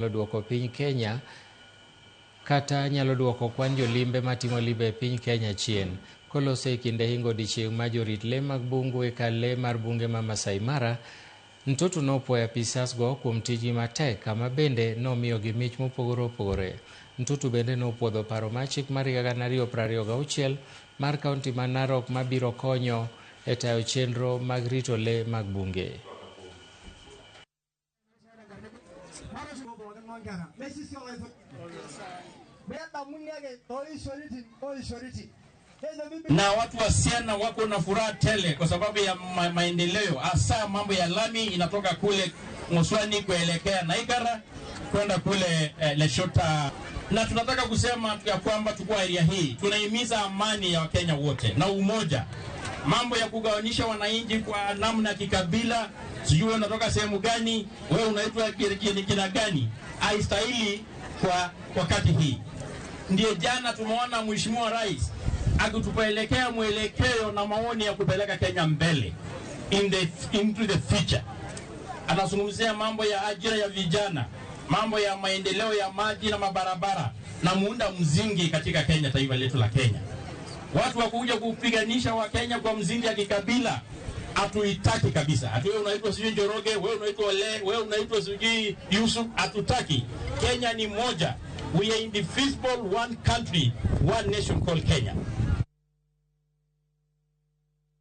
Duoko piny Kenya kata nyalo duoko kwan jolimbe matimo limbe e piny Kenya chien. Koloso e kinde hingo odiechieng' ma jorit lee mag bungu e kar lee mar bunge ma Masai Mara, Ntutu nopuoyo apisas go kuom tijgi matek kama bende nomiyogi mich mopogore opogore. Ntutu bende nopuodho paro mar chik mar higa 2026 mar kaunti ma Narok mabiro konyo e tayo chenro mag rito lee mag bunge. Na watu wa Siana wako na furaha tele kwa sababu ya maendeleo, hasa mambo ya lami inatoka kule Ngoswani kuelekea Naikara kwenda kule Leshota. Na tunataka kusema ya kwamba tukua area hii tunahimiza amani ya Wakenya wote na umoja. Mambo ya kugawanisha wananchi kwa namna ya kikabila, sijui unatoka sehemu gani, wewe unaitwa kina gani, haistahili kwa wakati hii. Ndiyo jana tumeona Mheshimiwa Rais akitupelekea mwelekeo na maoni ya kupeleka Kenya mbele into the future. Anazungumzia mambo ya ajira ya vijana, mambo ya maendeleo ya maji na mabarabara na muunda mzingi katika Kenya, taifa letu la Kenya. Watu wa kuja kupiganisha Wakenya kwa mzingi ya kikabila hatuitaki kabisa. Ati wewe unaitwa sijui Njoroge, wewe unaitwa Ole, wewe unaitwa sijui Yusuf, hatutaki. Kenya ni moja. We are indivisible, one country, one nation called Kenya.